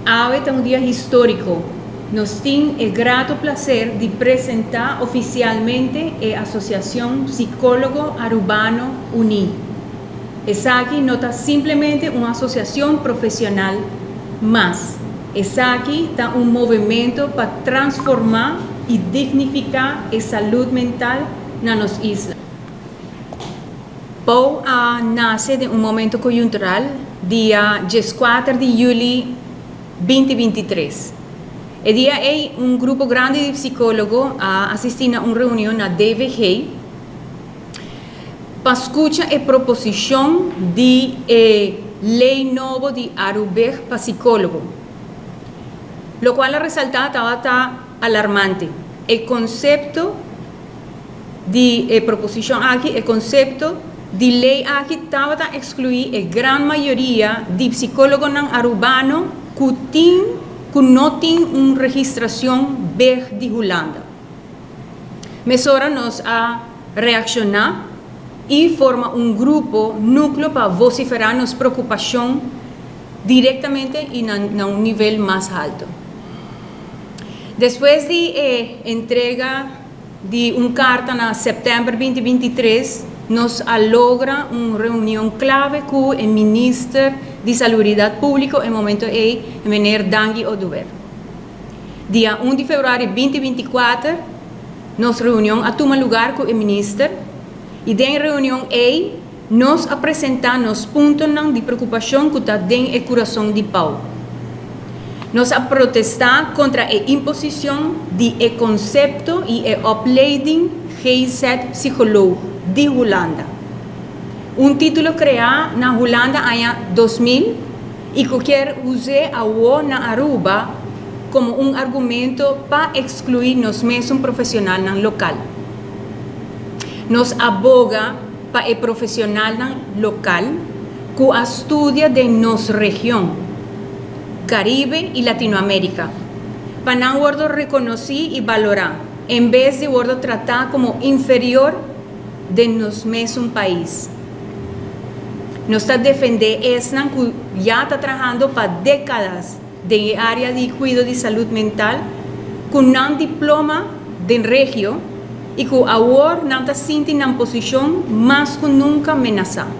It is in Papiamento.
Awe ta un dia historico. Nos tin e grato placer di presenta oficialmente e Asociacion Psicologo Arubano Uni. Esaki no ta simplemente un asociacion profesional mas. Esaki ta un movimento pa transforma y dignifica e salud mental na nos isla. POW a nace den un momento coyuntural, dia 14 di juli 2023. E dia ey un grupo grandi di psicologo a asisti na un reunion na DVG pa scucha e proposicion di e ley nobo di ARUBEG pa psicologo. Locual a resalta tabata alarmante. E concepto di e proposicion aki, e concepto di ley aki tabata exclui e gran mayoria di psicologonan arubano cu no tin un registracion BEG di Hulanda. Mesora nos a reacciona y forma un grupo nucleo pa vocifera nos preocupacion directamente y na un nivel mas halto. Despues di entrega di un carta na september 2023, nos a logra un reunion clave cu e minister di Salubridad Publico e momento ey, meneer Dangui Oduber. Dia 1 di februari 2024, nos reunion a tuma lugar cu e minister y den e reunion ey nos a presenta nos puntonan di preocupacion cu ta den e curason di POW. Nos a protesta contra e imposicion di e concepto y e opleiding GZ Psycholoog di Hulanda. Un titulo crea na Hulanda aña 2000 y cu kier usa awo na Aruba como un argumento pa exclui nos mesun profesionalnan local. Nos a boga pa e profesionalnan local cu a studia den nos region, Caribe y Latinoamerica, pa nan wordo reconoci y valora, en bes di wordo trata como inferior den nos mesun pais. Nos ta defende esnan cu ya ta trahando pa decadas den area di cuido di salud mental, cu nan diploma den regio y cu awor nan ta sinti nan posicion mas cu nunca menasa.